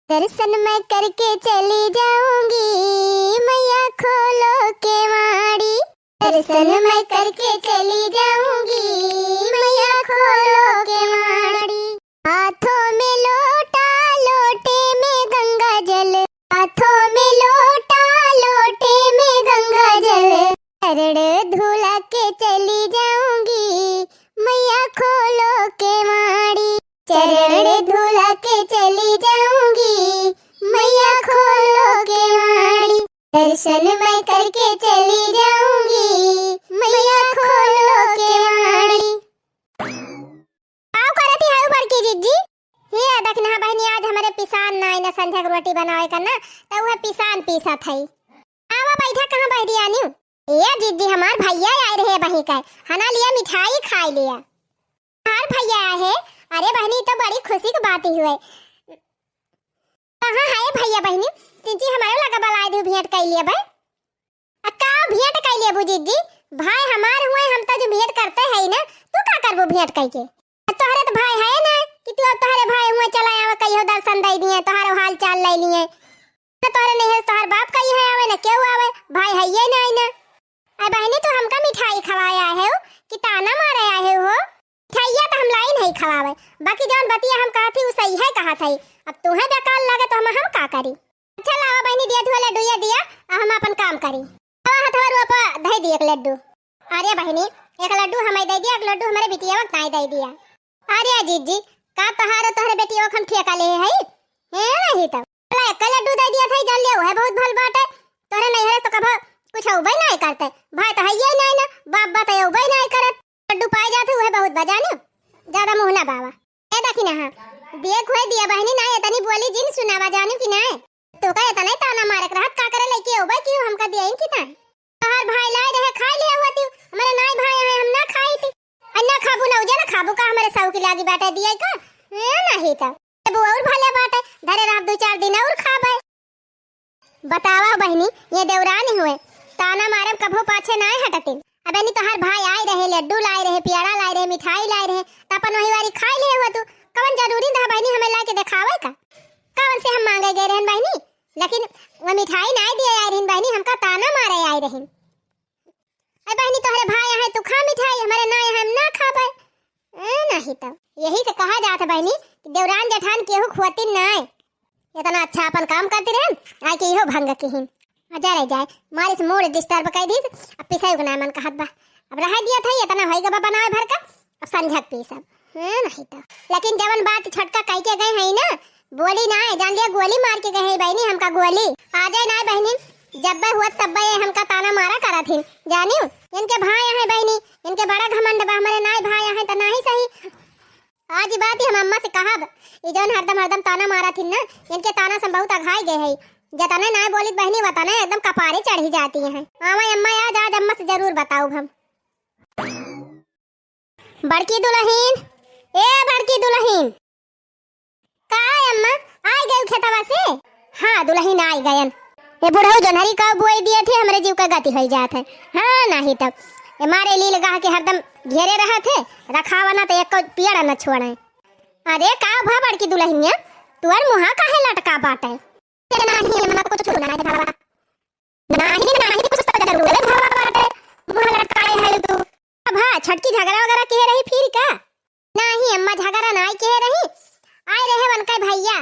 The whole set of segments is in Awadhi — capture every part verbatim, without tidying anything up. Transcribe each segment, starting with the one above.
दर्शन मैं करके चली जाऊंगी, मैया खोलो केवाड़ी। दर्शन मैं करके चली जाऊंगी, मैया खोलो केवाड़ी। हाथों में लोटा, लोटे में गंगा जल। हाथों में लोटा, लोटे में गंगा जल। चरण धुला के चली जाऊंगी, मैया खोलो केवाड़ी। चरण धुला के चली जाऊंगी, मैया खोलो केवाड़ी। दर्शन मैं करके चली जाऊंगी, मैया खोलो केवाड़ी। काव करत ही हऊ बड़की जिज्जी? हे दखिनहा बहिनी, आज हमरे पिसान नाई ना, संझा के रोटी बनावे का ना, त उहे पिसान पीसत हई। आवा बैठा, कहाँ बहरी आनी? ए जिज्जी, हमार भैया आए रहे बही का, हना लिया मिठाई खाई लिया। हमार भैया आए है? अरे बहनी, तो बड़ी खुशी की बात ही हुए। कहाँ है भैया बहनी? जिज्जी, हमारे लगा बलाए दू, भेंट कर लिए भाई। आ का भेंट कइ लेबू जिज्जी? भाई हमार हुए, हम तो जो भेंट करते है ना, तू का करबू भेंट कइ के? आ तोहरे तो भाई है ना कि तू अब तोहरे भाई हुए चला आवे, कहियो दर्शन दे दिए, तोहरो हाल चाल ले लिए। ना तोहरे नहीं है, तोहर बाप कहीं है आवे, ना केहू आवे, भाई है ये ना, ना। अरे बहनी, तू हमका मिठाई खवाए आए हो कि ताना मारे आए हो? मिठाइया तो हम लाई नहीं खवावे, बाकी जौन बतिया हम कहत ही, उ सही है कहत है। अब तोहे बेकार लगे तो हम, हम का करी? अच्छा लावा बहिनी, दिया धुआ लड्डू ये दिया, आ हम अपन काम करी। लावा हथवा रुआ पर धई दी एक लड्डू। अरे बहिनी, एक लड्डू हमें दे दिया, एक लड्डू हमारे बिटिया वक्त नहीं दे दिया। अरे जिज्जी, का तोहारो तोहरे बेटिया को हम ठेका ले है? हे नहीं तो। बोला एक लड्डू दे दिया था, जान लिया, वह बहुत भल बाटे। तोहरे नैहरे तो कभो कुछ उबे नहीं करते। भाई तो है ये नहीं ना, बाप बात है उबे नहीं करत। लड्डू पाए जाते, वह बहुत बजाने। ज्यादा मुँह ना बावा। ए दखिनहा, देख होए दिया बहिनी ना, इतनी बोली जिन सुनावा जानी कि ना। तो का इतना ताना मारे के रहत का करे लइके अउबे कि हमका दिया कि ना? तोहार भाई लाए रहे, खाई ले हुआ तू। हमारे नाई भाई है, हम ना खाई थी। आ ना खाबू ना उजे ना खाबू का, हमारे सऊ की लागी बाटे दिया का? ए, नहीं तो। अब और भले बाटे, धरे रहब दो चार दिन और खाबे। बतावा बहिनी, ये देवरानी हुए, ताना मारे कभो पाछे नाय हटतिन। अब एनी तोहार भाई आए रहे, लड्डू लाए रहे, पियाड़ा लाए रहे, मिठाई लाए रहे, त अपन वही वारी खाई ले हुआ तू। कवन जरूरी रहा बहिनी हमें लाके देखावे का? कवन से हम मांगे गए रहन बहिनी? लेकिन वो मिठाई नाय दिए आए रहन बहिनी, हमका ताना मारे आए रहन। अरे बहिनी, तोहरे भाई यहाँ तू खा मिठाई, हमारे ना यहाँ हम ना खाबे। ए, नहीं तो। यही से कहा जात है बहिनी कि देवरान जेठान केहू खुआतिन नाय। इतना अच्छा अपन काम करती रहन, आए के इहो भंग किहिन। आ जा रे जाए, मारिस मूड डिस्टर्ब कर दीस, अब पिसाई के ना मन कहत बा। अब रह दिया था, इतना होई गबा बनाए भर का, अब संझक पीसब। हाँ, नहीं तो। लेकिन जवन बात छोटका कह के गए हैं ना, बोली ना, जान लिया गोली मार के गए हैं बहिनी, हमका गोली। आ जाए ना बहिनी, जब बे हुआ तब बे ये हमका ताना मारा करत हिन, जानियो? इनके भाई हैं बहिनी, इनके बड़ा घमंड बा, हमारे नाई भाई हैं त नाही सही। आज ई बात ही हम अम्मा से कहब, ई जौन हरदम हरदम ताना मारा थिन ना, इनके ताना से हम बहुत अघाई गए हैं। जतने नाई बोलित बहिनी, वतने एकदम कपारे चढ़ी जाती हैं। आवा अम्मा, आज, आज अम्मा से जरूर बताउब हम। बड़की दुलहिन, ए बड़की दुलहिन। का है अम्मा, आइ गयू खेतवा से? हाँ दुलहिन, आइ गयन। ए बुढ़ऊ जोन्हरी का बोई दिए थे, हमरे जीव का गति होई जात है। हाँ नहीं तब। ए मारे लील गाह के हरदम घेरे रहत है, रखावा ना तो एक पियड़ा न छोड़े। अरे का भा बड़की दुलहिनिया, तुअर मुहा काहे लटका बाटे? नाही, हमरा कुछ छूना नाही घरवा। नाही, नाही, कुछ तो जरूर है घरवा बाटे। मुँह लटकाए है तू। अब हाँ, छोटकी झगड़ा वगैरह किहे रही फिर का? नाही अम्मा, झगड़ा नाही किहे रही। आए रहे वनका भैया,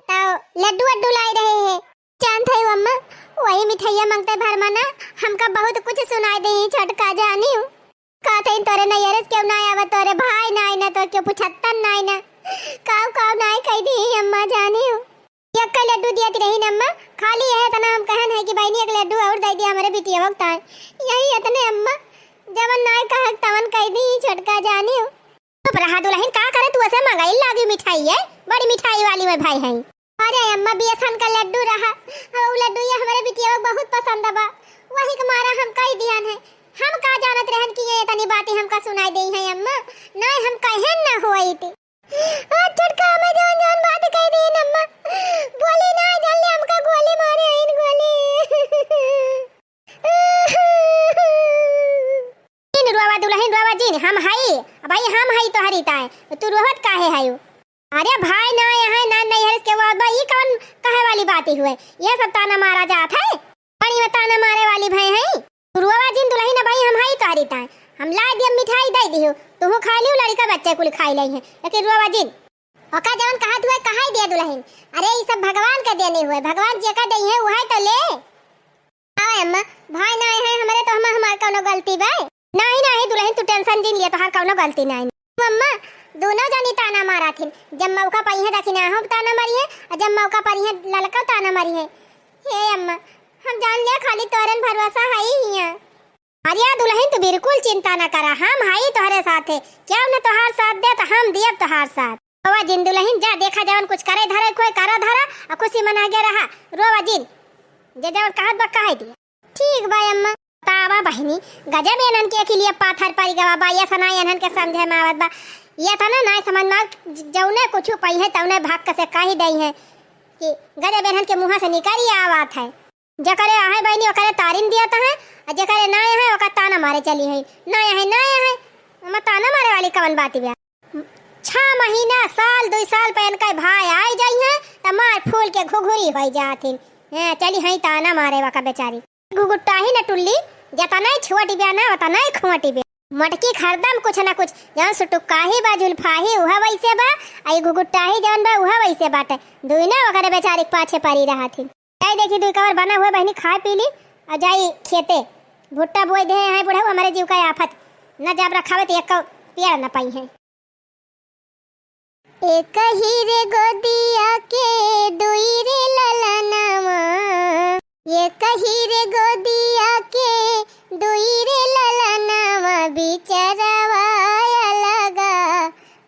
तो लड्डू वड्डू लाए रहे हैं। जानत है अम्मा, वही मिठाइया मांगते भर मना, हमका बहुत कुछ सुनाई दे छोटका जानी हूँ। कहते हैं, "तोरे नैहरे से केहू ना आवे, तोरे भाई ना आई ना, तोरे केहू पुछत्तन ना आई ना।" काऊ काऊ ना आई कह दी अम्मा जानी हो। यक्का लड्डू दियत रही न अम्मा, खाली यह तना हम कहन है कि बहिनी एक लड्डू और दे दिया हमारे बिटिया वक्त आए। यही इतने अम्मा, जवन ना कह तवन कह दी छोटका जानी हो। चुप रहा दुलहिन, का करे तू ऐसे मंगाई लागी मिठाई है, बड़ी मिठाई वाली में भाई है। अरे अम्मा, बेसन का लड्डू रहा, उ लड्डू ये हमरे बिटिया को बहुत पसंद बा, वही के मारा हम कह दिहन है। हम का जानत रहन कि ये इतनी बातें हमका सुनाई देई है अम्मा, नहीं हम कहन ना होई थी। आज छोटका हमें जौन जौन बात कह दी न अम्मा, बोली ना, जान ले हमका गोली मारे आइन गोली। इन रोवा दुलहिन रोवा जिन, हम हई, भाई हम हई तोहरी ताए, तू रोवत काहे हयू? अरे भाई नाहीं है, ना नैहर के वाद बा, ई कौन कहे वाली बात ही हुए? ये सब ताना मारा जात है, बड़ी में ताना मारे वाली भई है। तू रोवा जिन दुलहिन, अबहीं हम हई तोहरी ताईं, हम ला दियब मिठाई दे दिहु, तुहू खाइ लिहु, लड़िका बच्चे कुल खाइ लइहैं, लेकिन रोवा जिन। ओका जवन कहत हुए कहाई दिया दुलहिन, अरे ई सब भगवान के देने हुए, भगवान जेका देइहैं उहै तो ले। हाँ अम्मा, भाई नाहीं है हमरे तो हम, हमार कौनो गलती बा? नाहीं, नाहीं दुलहिन, तू tension जिन लिया, तोहार कौनो गलती नाहीं। अम्मा, दोनों जनी ताना मारा थिन, जब मौका पइहैं दखिनहा ताना मारिहैं, और जब मौका पइहैं ललका ताना मारिहैं। हे अम्मा, हम जान लिया खाली तोहरे भरोसा हई हियाँ। अरे दुलहिन, तू बिल्कुल चिंता न करा, हम हई तोहरे साथे। केहू न तोहार साथ दे त हम दियब तोहार साथ। रोवा जिन दुलहिन, जा देखा जवन कुछ करे धरे कोई करा धरा, और खुशी मना के रहा। रोवा जिन, जे जवन कहत बा कह दिया। ठीक बा अम्मा। बतावा बहिनी, गजब एनहन के अकिलिया पाथर परि गवा बा, ये सना एनहन के समझे में आवत बा। ये तना नाहीं समझ में आवत, जौने कुछ पइहैं तौने भक्क से कहि दइहैं कि गजब एनहन के मुँह से निकरि आवत है। जेकरे आहे बहिनी ओकरे तारीन दियत है, और जेकरे नाहीं है ओका ताना मारे चली है। नाहीं है, नाहीं है, ओमा ताना मारे वाली कवन बात बा? छह महीना, साल, दुई साल पे इनका भाई आई जाइहैं, त मार फूल के घुघुरी होइ जाथिन। हैं, चली हैं ताना मारे वका बेचारी। घुघुट्टाही न टुल्ली, जतनाई छोटी बा ना, ओतनाई खोटी बा। मटकी हरदम कुछ ना कुछ, जौन सुटुक्काही बा, झुलफाही, उहै वइसे बा, आ ई घुघुट्टाही जौन बा, उहै वइसे बाटे। दुइना ओकरे बेचारी के पाछे परी रहथिन। जाई देखी दुई कवर बना हुए बहिनी, खाए पी ली और जाई खेते। भुट्टा बोई देहे हैं बुढ़ऊ, हमरे जीव का आफत। न जाब रखावे त एक पेड़ न पइहैं। एक ही रे गोदिया के दुई रे ललनवा, एक ही रे गोदिया के दुई रे ललनवा, बिचरवा अलगा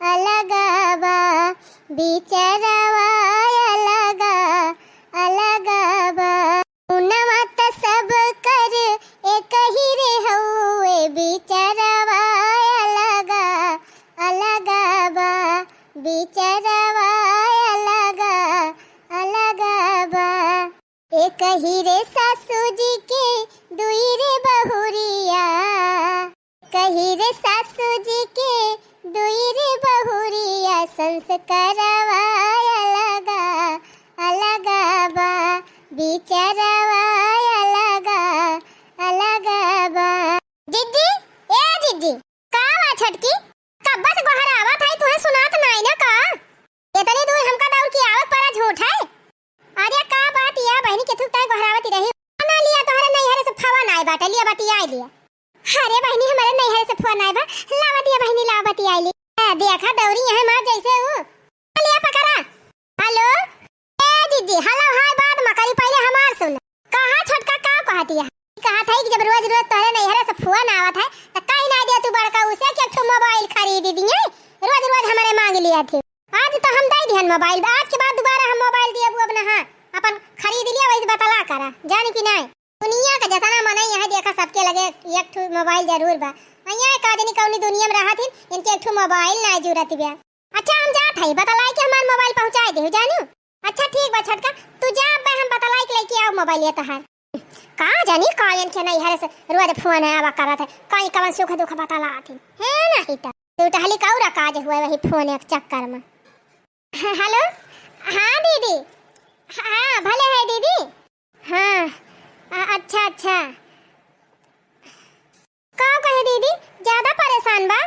अलगा बा, बिचरवा अलगा अलगा बा। उनवा त सब कर एक ही रे हउए, बिचरवा अलगा अलगा बा, बिचरवा अलगा अलगा बा। एक ही रे सासू जी के दुई रे बहुरिया, कही रे सासू जी के दुई रे बहुरिया, संस्कारवा अलगा अलगा बा, बिचारवा अलगा अलगा बा। जिज्जी, ए जिज्जी, का बा छोटकी? कब्बा से गोहरावत है, तुहे सुनात नाई ना का? इतनी दूर हमका दौड़ के आवक परा झूठ है। अरे का बात या बहिनी, केथू तय गोहरावती रही? ना लिया, तोहरे नैहरे से फोन आए बाटे, लिया बतियाई लिया। अरे बहिनी, हमारे नैहरे से फोन आए बा, लावा दिया बहिनी, लावा बतियाई ली। ए, देखा दौरी यहाँ मार जैसे हूँ। लिया पकड़ा। हेलो, ए जिज्जी, हेलो, हाय बाद में करी, पहले हमार सुन। कहा छोटका, का कहत या? कहत है कि जब रोज रोज तोहरे नैहरे से फोन आवत है, त कहीं ना दिया तू बड़का उसे कि एक ठो मोबाइल खरीद दिए, रोज रोज हमारे मांग लिया थे। आज तो हम दे दिहन मोबाइल, आज के बाद दोबारा हम मोबाइल दिए अब ना, हाँ, अपन खरीद लिया, वैसे बतला करा, जान कि नहीं? दुनिया का जतना मनई यहाँ देखा, सबके लगे एक ठो मोबाइल जरूर बा। यहाँ का जनी कौनी दुनिया में रहत हिन, इनके एक ठो मोबाइल ना जरूरत बा। अच्छा, हम जात हई, बतलाई के हमार मोबाइल पहुँचाए देहु, जानू? अच्छा, ठीक बा छोटका, तू जा, अब हम बतलाई के लेके आओ मोबाइल ये तोहार। का जानी का इनके नैहरे से रोज फोन आवा करत है, कहीं कवन सुख दुख बतलात है, है नहीं त। तू टहली कौरा काज हुए वही फोन एक चक्कर में। हेलो, हाँ दीदी, हाँ भले है दीदी। हाँ, अ-, अच्छा, अच्छा। का कहे दीदी, ज्यादा परेशान बा?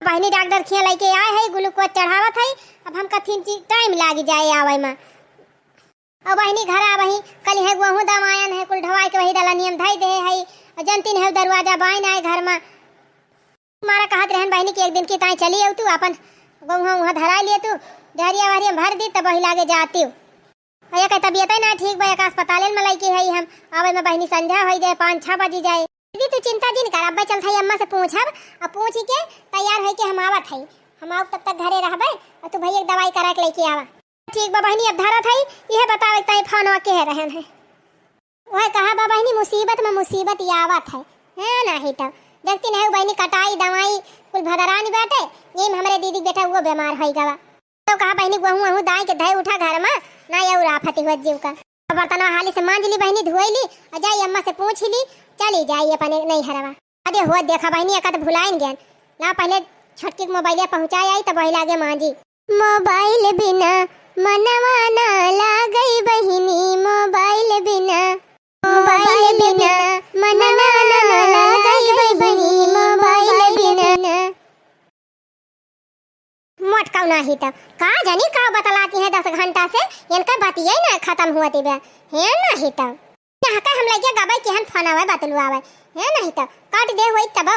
बहिनी डॉक्टर खिया लेके आए है, ग्लूकोज चढ़ावत है, अब हमका तीन ची-, टाइम लागी जाए आवे में। अब बहिनी घर आ वही, कल है वहू दवायन है, कुल ढवाई के वही दलनियम धई दे है, और जनती नहीं दरवाजा बाइन आए घर में। हमारा कहत रहन बहिनी कि एक दिन की ताई चली आऊ तू, अपन गहुआ उहाँ धरा लिए तू, डहरिया वहरिया भर दी, तब वही लागे जाती हूँ। अया के तबियत ही ना ठीक बा, एक अस्पताल में लइके है हम, आवे में बहिनी संझा होई जाए, पाँच छः बजी जाए। दीदी तू चिंता जिन कर, अब्बे चलत है अम्मा से पूछब, और पूछ के तैयार होई के हम आवत है, हम आऊ तब तक घरे रहबे, और तू भैया के दवाई करा के लेके आवा। ठीक बा बहिनी, अब धरत है, यह बतावे ताई फोनवा के रहन है। वह कहा बा बहिनी, मुसीबत में मुसीबत ही आवत है, है नाही तो। देखती नहीं बहिनी, कटाई दवाई कुल भदरानी बाटे, यही में हमरे दीदी के बेटा वो बीमार होई गवा। तो कहा बहिनी, वहू वहू दाई के धई उठा घर में, ना ये उराफती हुआ जीव का। अब बर्तनवा हाली से मांज ली बहिनी, धोई ली, और जाई अम्मा से पूछ ली, चली जाई अपने नैहरवा। अरे हो देखा बहिनी, एक आध भुलाइन गयन। ला पहले छोटकी के मोबाइलिया पहुँचाए आई, तब वही लागे मांजी। मोबाइल बिना मनवा ना लागै बहिनी, मोबाइल बिना, मोबाइल बिना मनवा ना लागै बहिनी, मोबाइल बिना। मोटकाऊ नाही त का जानी का बतलाती हैं दस घंटा से, इनका बतिये ना खतम हुआ तिबे। हे नाही त। यहाँ का हम लइके गबै केहन फोन आवै बतलू आवै। हे नाही त काट दे होई तब।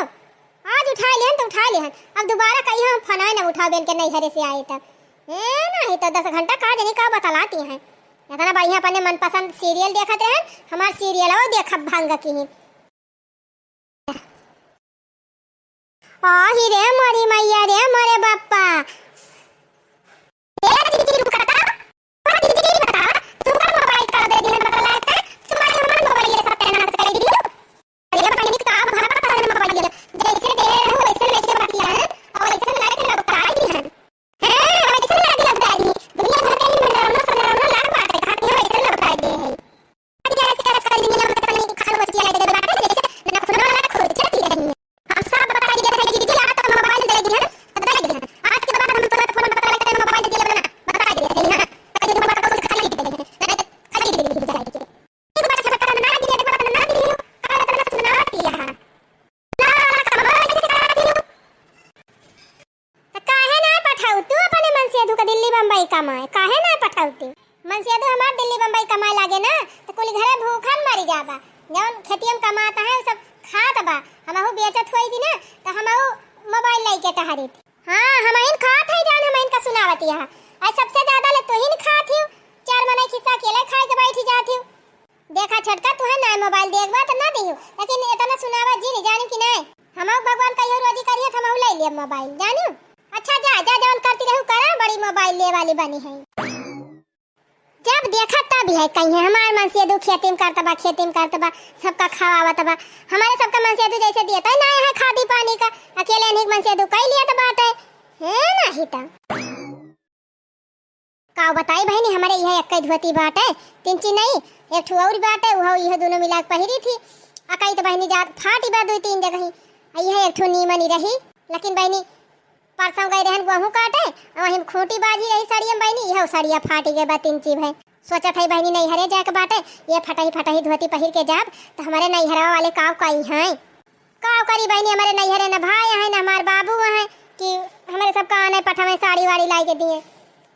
आज उठाइ लेहन त उठाइ लेहन, अब दुबारा कहियो हम फोन ना उठाओ बेन के नैहरे से आए तब। हे नाही त दस घंटा का जानी का बतलाती हैं। इतना बढ़िया अपने मनपसंद सीरियल देखत रहन, हमार सीरियल वो देखब भंग की ही। आही रे मोरी मैया रे मोरे बाप्पा। ए दीदी, रुका ता। ओ दीदी, रुका ता। तू का मोबाइल कर दे दिहन, बतला ता। तुम्हारे हमार मोबाइल ये सत्यानाश कर दियो। अरे बहिनी, का भला का तोहरे मोबाइल ये। जैसे दे रहू, वैसे लेके बतिया है, और वैसे लाइट लपकाई दिहन। हैं, वैसे लाइट लपकाई दी। दुनिया भर के ही मंडरावना, संडरावना लाग बाटे, कहाँ के वैसे लपकाई दे है। त काहे ना पठाऊ तू अपने मनसेधु का दिल्ली बम्बई कमाए? काहे ना पठाऊ तू? मनसेधु हमार दिल्ली बम्बई कमाए लागे ना, त कुल घरे भूखन मरी जाबा। जौन खेतियम कमात है, उ सब खात बा, हमहू बेचत होई थी ना, त हमहू मोबाइल लइके टहरी थी। हाँ, हमहिन खात है जान, हमहिन का सुनावत यहाँ। आज सबसे ज्यादा ले तुहिन खात हियो, चार मनई खिस्सा अकेले खाए के बैठी जात हियो। देखा छोटका, तुहे ना मोबाइल देखबा त ना दिहु, लेकिन इतना सुनावा जिन, जानी कि नहीं? हमहू भगवान कहियो रोजी करिए त हमहू ले लेब मोबाइल, जानू? अच्छा जा, जा, जवन करती रहू करा, बड़ी मोबाइल ले वाली बनी है। जब देखा तब है कहीं है, हमार मनसेधु खेती में करत बा, खेती में करत बा, सबका खवावत बा। हमारे सबका मनसेधु जैसे दिए तो ना है खादी पानी का, अकेले अनेक मनसेधु कई लिया तो बाटे, है ना ही तो। का बताई बहिनी, हमरे इहे एक्कै धोती बाटे, तिनची नहीं, एक ठो और बाटे, उहो इहे दुनो मिला के पहिरी थी। अकई त बहिनी जात फाटी बा दुई तीन जगही, आ इहे एक ठो नीमन ही रही। लेकिन बहिनी, परसों गए रहन गोहूँ काटे, आ वहीं खूंटी बाजी रही सड़िया में बहिनी, इहो सड़िया फाटी गए बा तिनची भए। सोचत है बहिनी, नैहरे जाए के बाटे, ये फटही फटही धोती पहिर के जाब, त हमरे नैहरवा वाले काव कई हैं। का करी बहिनी, हमरे नैहरे न भाई हैं, न हमार बाबू हैं कि हमरे सबका आने पठवे साड़ी वाड़ी लाई के दिए।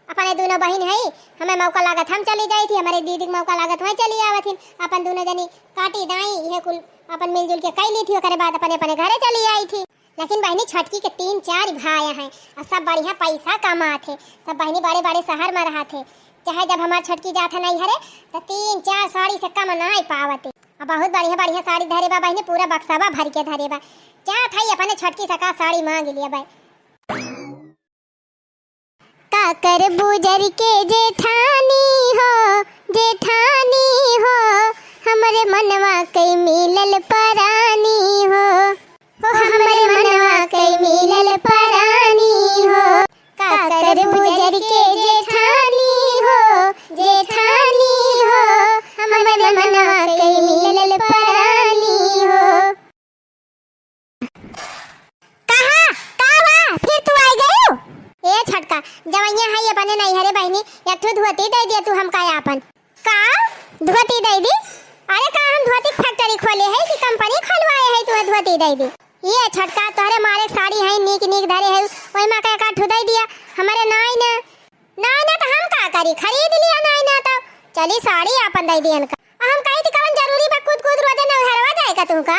अपने दुनो बहिन है, हमें मौका लागत हम चली जाई थी, हमरे दीदी के मौका लागत वहीं चली आवत हिन। अपन दुनो जनी काटी दाई, इहे कुल अपन मिलजुल के कई ली थी, ओकरे बाद अपने अपने घरे चली आई थी। लेकिन बहिनी, छोटकी के तीन चार भाई हैं, और सब बढ़िया पैसा कमात है, सब बहिनी बड़े बड़े शहर में रहत है। चाहे जब हमार छोटकी जात है नैहरे, तो तीन चार साड़ी से कम नाई पावत है। अब बहुत बढ़िया बढ़िया साड़ी धरे बा बहिनी, पूरा बक्सा बा भर के धरे बा। जात है अपने छोटकी से का साड़ी मांग लिया बा। का करबू जर के जेठानी हो, जेठानी हो, हमरे मनवा के मिलल परानी हो, हो हमरे मनवा के मिलल परानी हो। का करबू जर के जेठानी हो, जेठानी हो, हमरे मनवा के मिलल परानी हो। कहा, का बा? फिर तू आई गयू? ए छोटका, जवैया है अपने नैहरे बहिनी, एक ठो धोती दे दिया तू हमका आपन। का? धोती दे दी? अरे का हम धोती के फैक्ट्री खोले है कि कंपनी खोलवाए है तू धोती दे दी? ये छोटका, तोहरे मारे साड़ी है नीक नीक धरे है, वही मा का एक आध ठो दे दिया, हमरे नाई ना। नाई ना तो हम का करी, खरीद लिया नाई ना तो। चली साड़ी आपन दे दियन का। आ हम कही थी कवन जरूरी बा कूद कूद रोजे नैहरवा जाए का तू का?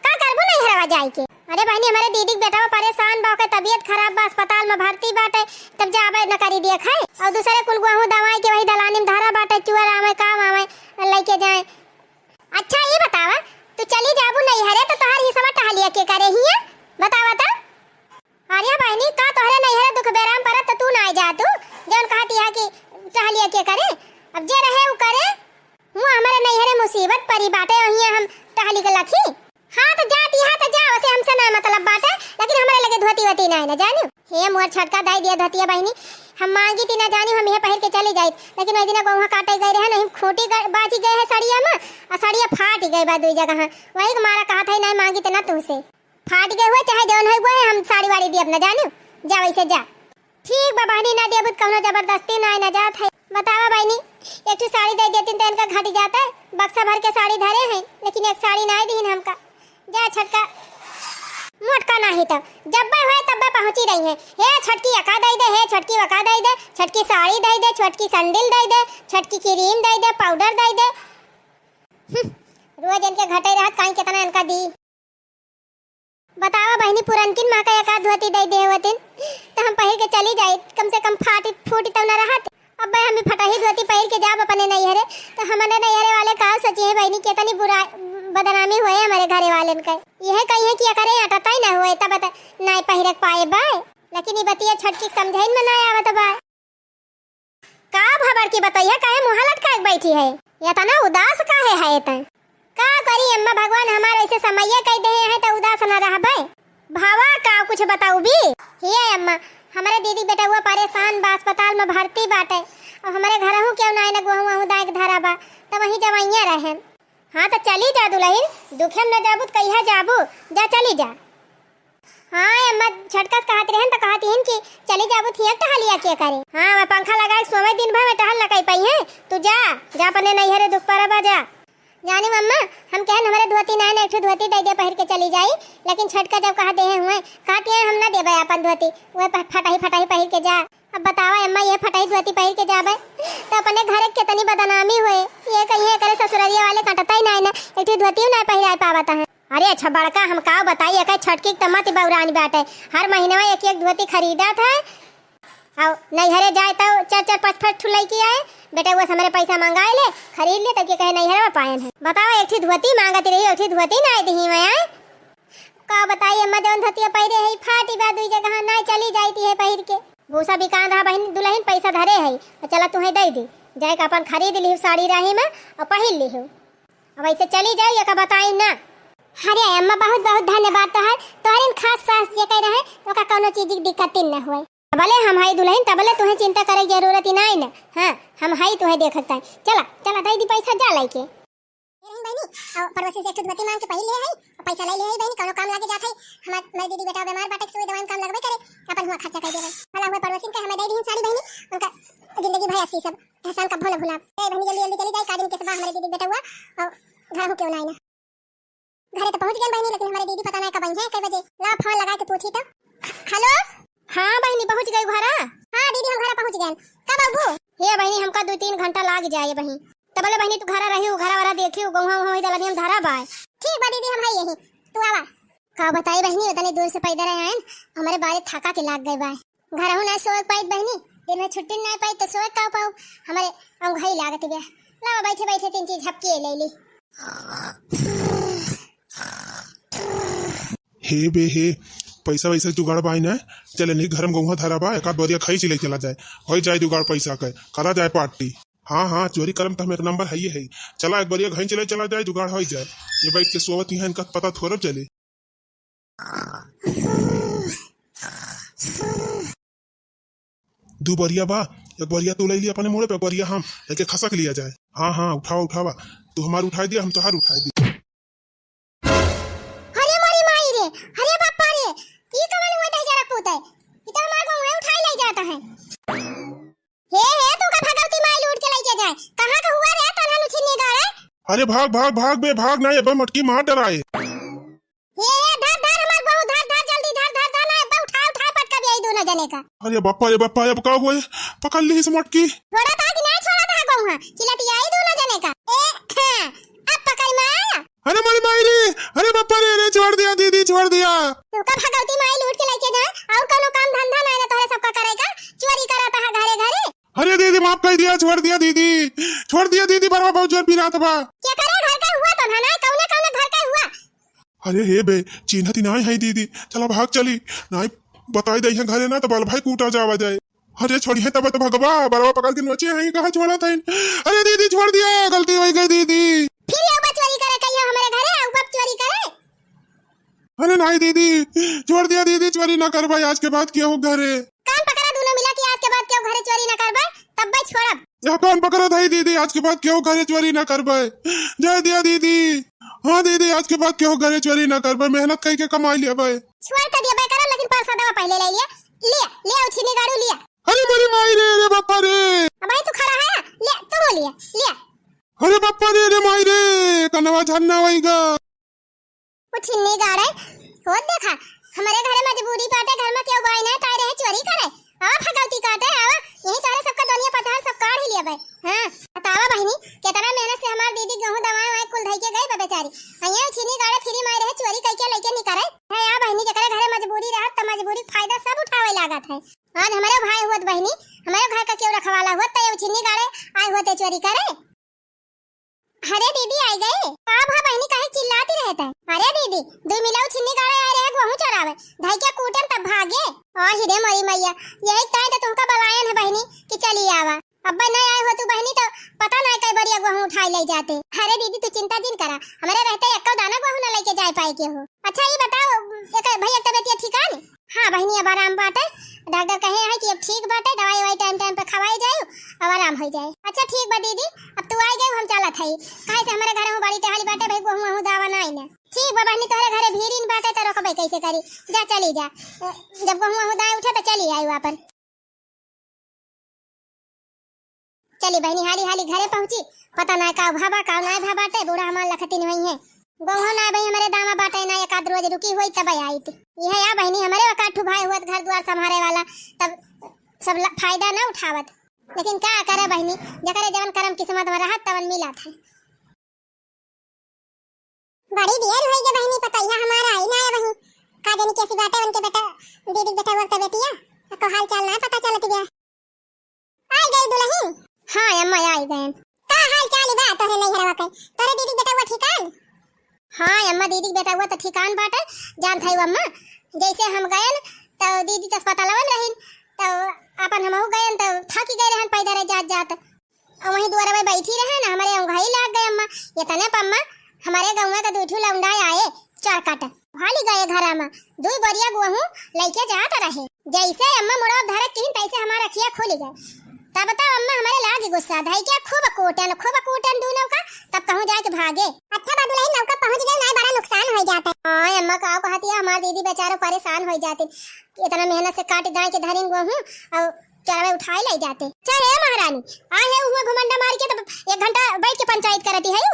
का करबू नैहरवा जाए के? अरे बहिनी, हमरे दीदी के बेटा परेशान बा, ओके तबियत खराब बा, अस्पताल में भर्ती बाटे, तब जाबे न करी दिए खाए। और दूसरे कुल गोहूँ दवाई के वही दलानी में धरा बाटे, चुअर आवे, काम आवे, लेके जाए। अच्छा ये बतावा, तू चली जाबू नैहरे तो तोहार हिस्सा टहलिया के करे हिया? बतावा तो। अरे बहिनी, का तोहरे नैहरे दुख बेराम परत त तू नाई जातू? जौन कहत हिया कि टहलिया के करे, अब जे रहे उ करे। हुआ हमरे नैहरे मुसीबत परी बाटे, वहिया हम टहली के लखी। हाँ त जात हिया त जा, वैसे हमसे ना मतलब बाटे, लेकिन हमरे लगे धोती वोती नाई ना जानू। हे मोर छोटका, दाई दिया धोतिया बहिनी, हम मांगी ती ना जानू, हम इहे पहिर के चली जाइत, लेकिन वही दिना गोहूँ काटे गए रहे ना, हम खूंटी ग-, बाजी गए है सड़िया में, और सड़िया फाट गए बा दुई जगह, वही के मारा कहत है नाई मांगी ती ना तुमसे। फाट गए हुए चाहे जौन है हुए, हम साड़ी वाड़ी दियब ना जानू, जा वैसे जा। ठीक बा बहिनी, ना देबू त कउनो जबरदस्ती नाहीं न जात है। बतावा बहिनी, एक ठो साड़ी दइ देतिन त इनका घटि जात है। बक्सा भर के साड़ी धरे हैं, लेकिन एक साड़ी नाहीं दिहिन हमका। जा छोटका। मोटका नाहीं त जब्बे होए तब्बे पहुँची रही है। हे छोटकी अका दइ दे, हे छोटकी वका दइ दे, छोटकी साड़ी दइ दे, छोटकी सैंडल दइ दे, छोटकी क्रीम दइ दे, पाउडर दइ दे। हम्म, रोज इनके घटे रहत, काई केतना इनका दी। बतावा बहिनी, पुरनकिन माँ का एक आध धोती दइ दे होतिन, त हम पहिर के चली जाई, कम से कम फाटी फूटी तउ न रहत। अब्बे हम ई फटही धोती पहिर के जाब अपने नैहरे, त हमरे नैहरे वाले का सोचिहैं बहिनी, केतनी बुरा बदनामी होए हमरे घरे वालेन के। इहे कहिहैं कि एकरे अटतइ न होए, तब त नाहीं पहिरे के पाए बाय। लेकिन ई बतिया छोटकी के समझइन में नाहीं आवत बाय। का भा बड़की बतइया, काहे मुँह लटकाए के बैठी है? एतना उदास काहे है तैं? का करी अम्मा, भगवान हमार ऐसे समइया कइ देहे हैं त उदास न रहबै। भवा का कुछ बतउबी? हे अम्मा, हमरे दीदी बेटउआ परेसान बा, अस्पताल में भर्ती बाटे। अब हमरे घरहूँ केहू नाहीं न गोहूँ अहूँ दाएँ के धरा बा, त वहीं जवइया रहेन। हाँ, त चली जा दुलहिन, दुखे में न जाबू त कहिया जाबू, जा चली जा। हाँ, अम्मा झटका से कहत रहेन त कहत हिन कि चली जाबू त हियाँ टहलिया के करे। हाँ, मैं पंखा लगाए सोवे दिन भर में टहल न कइ पइहैं, तू जा, जा अपने नैहरे दुख परबा जा। जानी अम्मा, हम कहन हमरे धोती नाहीं न, एक ठो धोती दइ दे पहिर के चली जाई, लेकिन छोटका जब कहा देहे हुए, कहत हैं हम न देबे आपन धोती, वह प-, फटही फटही पहिर के जा। अब बतावा अम्मा, ये फटही धोती पहिर के जाबे, त अपने घरे केतनी बदनामी होए। ये कहिहैं एकरे ससुररिया वाले कटतइ नाहीं न, एक ठो धोतियो नाहीं पहिराए पावत हैं। अरे अच्छा बड़का, हम का बताई, एकर छोटकी के त मति बउरानी बाटे, हर महीनवा एक एक धोती खरीदत है। अउ नैहरे जाए त चार चार पाँच पाँच ठो लइके आए, बेटउआ से हमरे पैसा मंगाए ले, खरीद ले, तब के कहे नैहरवा पाएन है। बतावा, एक ठो धोती माँगत रही, एक ठो धोती नाहीं दिही मैं आए। का बताई अम्मा, जउन धोतिया पहिरे है, फाटी बा दुई जगह, नाहीं चली जाइत है पहिर के। भूसा बिकान रहा बहिन, दुलहिन पैसा धरे है, अउ चला तुहैं दइ दी, जाए के आपन खरीद लिहू साड़ी राही में अउ पहिर लिहू। अब ऐसे चली जाई, एका बताई ना। अरे अम्मा, बहुत बहुत धन्यवाद तोहर, तोहरे खास सास जे कह रहे, ओका कउनो चीज की दिक्कत ही न होए। तबले हम हई दुलहिन, तबले तुहैं चिंता करे के जरूरत ही नाहीं न। हाँ, हम हई तुहैं देखत ताई। चला, चला, दइ दी पैसा, जा लइके। ए रहीन बहिनी, अउ पड़ोसी से एक ठो धोती माँग के पहिर ले आई, अउ पैसा लइ ले आई बहिनी, कउनो काम लागे जात है। हमार, हमार दीदी बेटा बीमार बाटे, सुई दवाई में काम लगबे करे, आपन हुआँ खर्चा कइ देबे। भला हुआ पड़ोसिन के हमें दइ दीहिन साड़ी बहिनी, उनका जिंदगी भर असी सब एहसान कब्बो न भुलाब। ए बहिनी, जल्दी जल्दी चली जाई, का दिन के सबा हमरे दीदी बेटउआ, अउ घरहूँ केहू नाहीं न। घरे त पहुँच गएन बहिनी, लेकिन हमरे दीदी पता नाहीं कब अइहैं, कई बजे। ला फोन लगाए के पूछी त। हेलो। हाँ बहिनी, पहुँच गई घरा? हाँ दीदी, हम घरा पहुँच गएन। कब अउबू? हे बहिनी, हमका दुइ तीन घंटा लागि जाए बहिनी। तबले बहिनी तू घरा रहिउ, घरा वरा देखिउ, गउहाँ उहाँ वही दलनिया में धरा बाय। ठीक बा दीदी, हम हई यहीं, तू आवा। का बताई बहिनी, उतने दूर से पैदल आएन, हमरे बारे थाका के लाग गए बाय। घरहूँ नाहीं सोए पाइत बहिनी, दिन में छुट्टी नाहीं पाइत त सोए का पाउब, हमरे अँगुहई लागत बिया। लावा बैठे बैठे तीन चीज झपकिए लइ ली। हे बे हे, पैसा वैसा जुगाड़ बाय ना, चले नहीं घर में गउहाँ धरा बा, एक आध बोरिया खइँची लइ चला जाए, होइ जाए जुगाड़ पैसा के, करा जाए पार्टी। हाँ हाँ, चोरी करम त हम एक नंबर हइये हई। चला एक बोरिया खइँची लइ चला जाए, जुगाड़ होइ जाए। ये बैठ के सोवत हियाँ, इनका पता थोरब चले। दू बोरिया बा, एक बोरिया तू लइ लिया अपने मोड़े पे, एक बोरिया हम, लेके खसक लिया जाए। हाँ हाँ, उठावा उठावा, तू हमार उठाइ दिया, हम तोहार उठाइ दी। अरे मोरी माई रे, अरे बापा रे, ई कवन हुआ दहिजरा पूत है? ई त हमार गउहाँ उठाइ लइ जात है। हे, हे, तू का भगवती माई लूट के लइके जाए? कहाँ का हुआ रे, तन्हा लुछिन निगाड़े? अरे भाग, भाग, भाग बे, भाग ना, ये बे मटकी मार डराए। हे, हे, धर, धर, हमार बहू, धर, धर, जल्दी धर, धर, धर ना, ये बे उठा, उठा, पटका भी आई दोनों जने का। अरे बप्पा रे बप्पा, अब का हुए? पकड़ ली इस मटकी। छोड़ा था कि ना छोड़ा था गउहाँ? चिल्लाती आई दोनों जने का। ए, हाँ, अब पकड़ में आया। अरे मोरी माई रे, अरे बापा रे, अरे छोड़ दिया दीदी, छोड़ दिया। तू का भगवती माई लूट के लइके जाए, अउर कउनो काम धंधा नाहीं ना तोहरे सबका करे का, चोरी करत हा घरे घरे। अरे दीदी माफ कइ दिया, छोड़ दिया दीदी, छोड़ दिया दीदी, बरवा बहुत जोर पिरात बा। केकरे घर का हुआ तो ना, कउने कउने घर का हुआ। अरे हे बे, चिन्हती नाहीं है दीदी, चला भाग चली, नाहीं बताइ दइहैं घरे ना त बल भाई कूटा जावा जाए। अरे छोड़िहैं तब त भगवा, बरवा पकड़ के नोचे हैं, कहाँ छोड़ा था? अरे दीदी छोड़ दिया, गलती होइ गई दीदी। फिर ये बा चोरी करे कहियो हमरे घरे, अउ बा चोरी करे। अरे नाहीं दीदी, छोड़ दिया दीदी, चोरी ना करबा आज के बाद केहू घरे। कान पकड़ा दोनों मिला कि आज के बाद केहू घरे चोरी ना करबा, तब बे छोड़ब। यह कान पकड़ा था दीदी, आज के बाद केहू घरे चोरी ना करबा। जाए दिया दीदी। हाँ दीदी, आज के बाद केहू घरे चोरी ना करबा, मेहनत कइ के कमाइ लेबा। छोड़ त दिया बे करब, लेकिन परसादवा पहिले लइ लिया। लिया, लिया, उ छिन्नी गाड़ू लिया। अरे मोरी माई रे, अरे बापा रे। अब भाई तू खड़ा है, लिया, तू लिया, लिया। अरे बापा रे, अरे माई रे, कनवा झरना वही गा। उ छिन्नी गाड़े, होत देखा, हमरे घरे मजबूरी बाटे, घर में केहू बाई नाहीं, ताई रहे चोरी करे। आवा भगवती काटे, आवा, यही तोहरे सबका दुनिया पतहर सब काढ़ ही लेबे। हाँ, बतावा बहिनी, केतना मेहनत से हमार दीदी गेहूं दवाई वाई कुल धई के गई बा बेचारी। अइया छिन्नी गाड़े फिरी माई रहे चोरी कई के लइके निकरे। है या बहिनी, जेकरे घरे मजबूरी रहत त मजबूरी के फायदा सब उठावे लागत है। आज हमरे भाई हुअत बहिनी, हमरे घर का केहू रखवाला हुअत त ये छिन्नी गाड़े आए हुअत चोरी करे। अरे दीदी आई गए? का भा बहिनी, काहे चिल्लाती रहत है? अरे दीदी, दुइ मिलाऊ छिन्नी गाड़े आए रहे गेहूं चोरावे, धई के कूटन तब भागे। आ हिरे मोरी मैया, यही ताई तो तुमका बलायन है बहिनी कि चली आवा। अब्बे नहीं आए हो तू बहिनी तो पता नहीं कई बरिया गेहूं उठाई ले जाते। अरे दीदी तू चिंता जिन करा, हमरे रहते एक्को दाना गेहूं न लेके जाए पाए के हो। अच्छा ये बताओ, एक भैया के तबियत ठीक है? हाँ बहिनी, अब आराम बाटे। डॉक्टर कहे हैं कि अब ठीक बाटे, दवाई ववाई टाइम टाइम पे खवाई जाए, अब आराम हो जाए। अच्छा ठीक बा दीदी, अब तू आई गई, हम चलत हई। काहे से हमरे घर में बड़ी टहली बाटे भाई, गेहूं वहूं दावा ना आई ना। ठीक बा बहिनी, तोहरे घरे भीड़िन बाटे तो रोकबे कैसे करी, जा चली जा। जब गेहूं वहूं दाए उठे तो चली आई अपन। चली बहिनी, हाली हाली घरे पहुँची। पता ना का भा बा, का ना भा बाटे, बूढ़ा हमार लखतिन होई है। गोहो ना भाई हमरे दामा बाटे ना, एक आध रोज रुकी होई तब आईत। यह या बहिनी हमरे वकाठू भाई हुअत घर द्वार संभारे वाला, तब सब ल-, फायदा ना उठावत। लेकिन का करे बहिनी, जकरे जवन करम किस्मत में रहत तवन मिलत है। बड़ी देर होई गे बहिनी, पतोहिया हमारा आई ना है वहीं। का जानी कैसी बाटे उनके बेटा, दीदी के बेटा और तबियतिया, को हाल चाल ना पता चलत गया। आई गई दुल्हन? हाँ अम्मा, आई गयन। का हाल चाल बा तोहरे नैहरवा के? तोहरे दीदी के बेटा हुआ ठिकान? हाँ अम्मा, दीदी के बेटा हुआ तो ठिकान बाटे। जानत है अम्मा, जैसे हम गयन तो दीदी के अस्पतालवा में रहिन, तो अपन हमहू गयन तो थकी गए रहन पैदल जात जात। और वहीं दुआरे में बैठी रहे ना, हमारे उंघाई लाग गए अम्मा। इतने पर अम्मा, हमारे गाँव का दू ठू लौंडा आए, चरकट। भाली गए घरा में, दुई बोरिया गेहूं लइके जात रहे। जैसे अम्मा मुड़वा धरे किहिन, तैसे हमार अखिया खुली गए। तब तो अम्मा हमारे लागी गुस्सा, धई के खूब कूटन, खूब कूटन दूनों का, तब कहूँ जाके भागे। अच्छा बा दुल्हन, नौका पहुँच गए, ना बड़ा नुकसान हो जाता। हाँ अम्मा, का कहती है, हमार दीदी बेचारे परेशान हो जाती, इतना मेहनत से काट दाए के धरिन गेहूं और चरवे उठाए ले जाते। अच्छा हे महारानी, आ हे हुआ घुमंडा मार के तब एक घंटा बैठ के पंचायत करती है यू।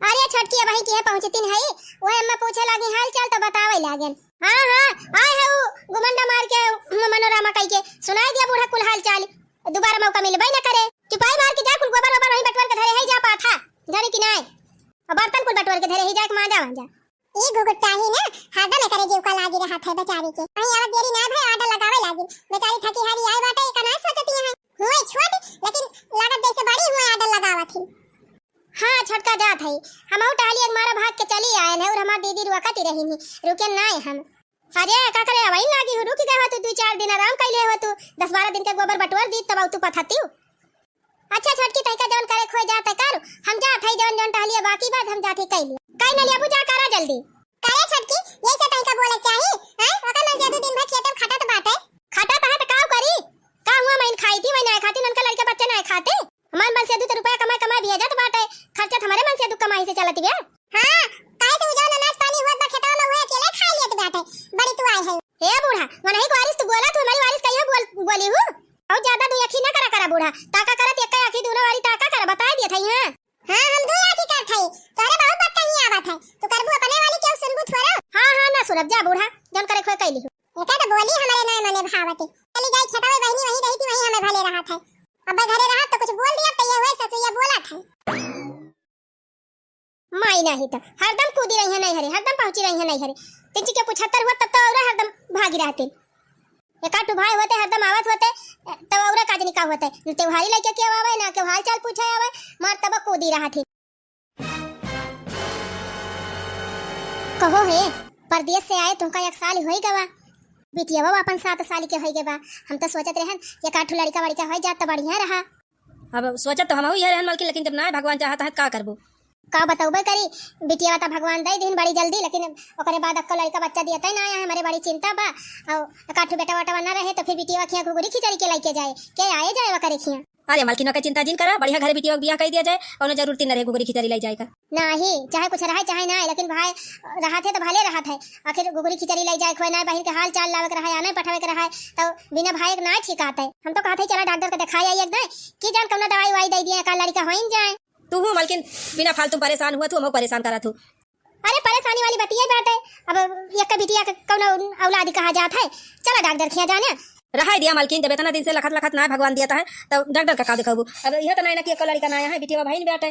अरे छोटकी अबहीं किहे पहुँचतिन है, वह अम्मा पूछे लागी हाल चाल तो बतावे लागेन। हाँ हाँ, आए है उ घुमंडा मार के, मनोरमा कह के सुनाई दिया बूढ़ा कुल हाल चाल, दोबारा मौका मिलबे न करे। चुपाई मार के जा, कुल गोबर ओबर वहीं बटोर के धरे है, जा पाथा, जाने की नाय, और बर्तन कुल बटोर के धरे है, जाके मांजा वांजा। ई घुघुट्टा ही ना, हरदम एकरे जीव का लागी रहत है बेचारी के। वहीं आवत देरी ना भय, order लगावे लागी। बेचारी थकी हारी आए बाटे, एका ना सोचती है। हुए छोट, लेकिन लागत जैसे बड़ी हुए order लगावत ही। हाँ, छोटका जात है। हमहू टहली एक मारा भाग के चली आयन है और हमार दीदी रुकती रही नहीं, रुके ना हम। अरे, का करे, अबहीं लागी हो, रुक गए हो तू, दू चार दिन आराम कैले हो तू, दस बारह दिन के गोबर बटोर दी, तब तू पथतियो। अच्छा छोटकी, तैका जवन करे खोए जात है कर, हम जात है, जवन जवन टहलिया बाकी बात हम जात है कैली। कई न लेबू, जा करा जल्दी। करे छोटकी, यही से तैका बोले चाही, हैं? ओकर मन से दू दिन भर खेते में खटत बाटे। खटत है त का करी? का हुआ, मैं खाई थी, मैं ना खाती, उनका लड़का बच्चा ना खाते। हमार मन से दू तो रुपया कमाए कमाए भेजत बाटे, खर्चा त हमारे मन से दू कमाई से चलत बे। हाँ, काहे से उ जवन अनाज पानी हुअत बा खेतवा में, उहे अकेले खाए लेत बाटे। बड़ी तू आए है। ए बूढ़ा, वनही को वारिस तू बोला, तू हमारी वारिस कहियो बोल, बोली हूँ। बहुत ज्यादा दुई आँखी ना करा करा बूढ़ा, ताका करत एक आँखी दोनों वाली ताका करा, बताए दिए थे यहाँ। हाँ, हम दुई आँखी करत हई, तोरे बहुत बतकही आवत है, तू करबू अपने वाली केहू सुनबू थोड़ा। हाँ हाँ, ना सुनब, जा बूढ़ा, जौन करे खोए कैली हो। एका तो बोली हमारे ना मने भावती, चली जाई खेतवे बहिनी, वहीं रही थी, वहीं हमें भले रहत है। अब घरे रहत तो कुछ बोल दिया, तो ये हुए ससुइया बोलत है। माई नाही त हरदम कूदी रही है नैहरे, हरदम पहुंची रही है नैहरे। तिनची के पुछत्तर हुआ तब तो और हरदम भागी रहते। एकाठू भाई होते हरदम आवत होते, तब और का जनी का होते। न त्योहारी लइके के आवे, ना के हाल चाल पूछे आवे, मार तब कूदी रहत ही। कहो हे, परदेस से आए तुमका एक साल होई गवा। बिटिया वो अपन सात साल के होई गवा। हम तो सोचत रहन एकाठू लड़का वड़का होई जात तो बढ़िया रहा। अब सोचत तो हमहू इहे रहन मलकिन, लेकिन जब नाय भगवान चाहत है, का करबू? का बतौबे करी, बिटिया त भगवान दे दिन बड़ी जल्दी, लेकिन ओकरे बाद अक्को लड़का बच्चा दिया तय ना आया है, हमारे बड़ी चिंता बा। और एकाठू बेटा वटा ना रहे तो फिर बिटिया खिया घुघुरी खिचड़ी के लेके जाए, के आए जाए ओकरे खिया? अरे मलकिन, ओके चिंता जिन करा, बढ़िया घरे बिटिया के बियाह कइ दिया जाए, कउनो जरूरत न रहे घुघुरी खिचड़ी लइ जाए का। नाही, चाहे कुछ रहे चाहे ना, लेकिन भाई रहत है तो भले रहत है। आखिर घुघुरी खिचड़ी लइ जाए, खोए ना, बहिन के हाल चाल लावे के रहे, आने पठावे के रहे, तो बिना भाई के ना ठीक आते। हम तो कहत है चला डॉक्टर के देखाई आई एकदम, कि जान कउनो दवाई उवाई दइ दिए, का लड़का होइन जाए। तू हूँ मलकिन, बिना फालतू परेशान हुआ, तू हमको परेशान करा तू। अरे परेशानी वाली बतिया बाटे, अब एक बिटिया के कउनो औलाद कहा जात है, चला डॉक्टर खिया जाने। रहाई दिया मलकिन, जब इतना दिन से लखत लखत ना भगवान दिया है, तो डॉक्टर का का दिखाबू? अब यह तो नहीं ना कि एको लड़का ना आया है, बिटिया भाई नहीं बाटे।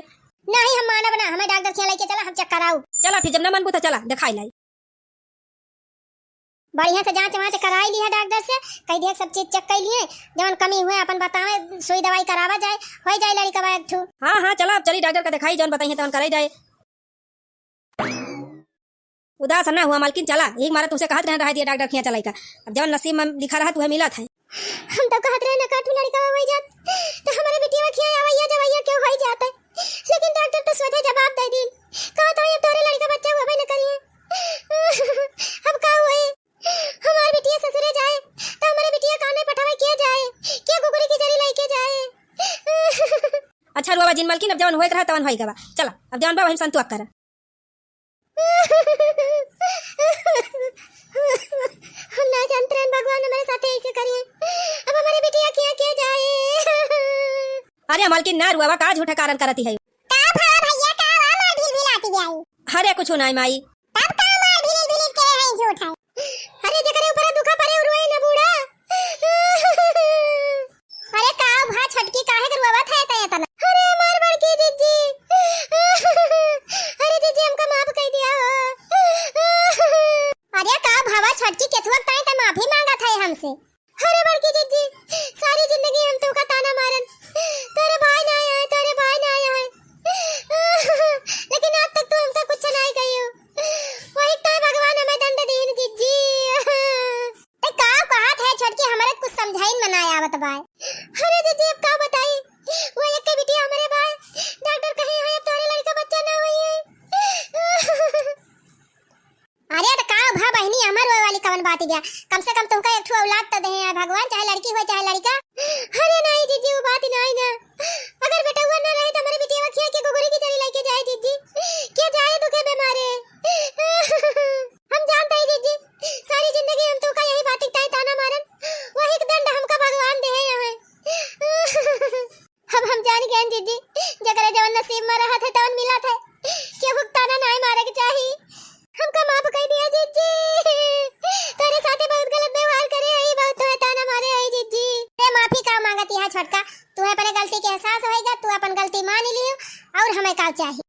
नहीं, हम मानब ना, हमें डॉक्टर खिया लेके चला, हम चेक कराऊ। चला फिर, जब ना मनबू तो चला देखाई लाई। बढ़िया से जांच वांच कराई लिया डॉक्टर से, कह दिया सब चीज चेक कर लिए, जवन कमी हुए अपन बतावे, सुई दवाई करावा जाए, हो जाए लड़का एक ठू। हाँ हाँ, चला अब चली डॉक्टर का दिखाई, जवन बताइए तवन कराई जाए। उदास ना हुआ मालकिन, चला, यही मारा तुमसे कहत रहे, रहा दिया डॉक्टर खिया चलाई का। अब जवन नसीब में लिखा रहा, तुहे मिलत है। हम तो कहत रहे ना, काठू लड़का हो जात, तो हमारे बिटिया खिया आवैया जवैया क्यों हो जात है, लेकिन डॉक्टर तो सोझे जवाब दे दीन, कहत है, "अब तोरे लड़का बच्चा हुआ न करिए।" अब का हुए? हमार बिटिया ससुरे जाए, तो हमारे बिटिया काने पठावे के जाए, के कुकुरी की जरी लेके जाए? अच्छा रुआ जिन मालकिन, अब जवन होए के रहा, तवन होए गवा। चला, अब जवन बा, वही में संतोष करा। हम ना जानत रहन भगवान हमारे साथे ऐसे करिए। अब हमारे बिटिया किया किया जाए। अरे मालकिन ना रुआ, का झूठा कारण करती है? का भवा भैया, का वा मार ढील ढील आती जाई? अरे कुछ नाई माई। तब का मार ढील ढील के है झूठा? अरे जेकरे ऊपर दुखा परे उरुए न बूढ़ा। अरे का भा छोटकी, काहे के रुआवत है तै एतना? अरे हमार बड़की जिज्जी। अरे जिज्जी हमका माफ कर दिया हो। अरे का भवा छोटकी, केथुआ ताई तै माफी मांगत है हमसे? अरे बड़की जिज्जी, सारी जिंदगी हम तुमका ताना मारन, तोरे भाई ना आया है, तोरे भाई ना आया है, लेकिन आज तक तू हमका कुछ नहीं कही हो। वही तो भगवान हमें दंड दीन जिज्जी। ते का कहत है छोटकी, हमरे कुछ समझाइन में ना आवत बाय। अरे जिज्जी, अब का बताई, वो एक के बिटिया हमरे बाय, डॉक्टर कही है, अब तोरे लड़का बच्चा ना हुई है। अरे त का भा बहिनी, अमर होए वाली कवन बात गया? कम से कम तुमका एक ठो औलाद त देहे हैं भगवान, चाहे लड़की होए चाहे लड़का। अरे नहीं जिज्जी, वो बात नहीं ना। अगर बेटउआ ना रहे त हमरे बिटिया खिया के गुगुरी की जरी लेके जाए जिज्जी, के जाए दुखे बेमारे। हम जानते हैं जिज्जी, सारी जिंदगी हम तुमका यही बात ताई ताना मारन, वही के दंड हमका भगवान देहे हैं। अब हम जान गए जिज्जी, जकरे जवन नसीब में रहत है तवन मिलत है, केहू के ताना नाय मारे के चाही। हमका माफ कर दिया जिज्जी, तोरे साथे बहुत गलत व्यवहार करे हई, बहुत तोहे ताना मारे हई जिज्जी। ए माफी का मांगत यहाँ छोटका, तुहे अपने गलती के एहसास होएगा, तू अपन गलती मान लियो और हमें का चाही।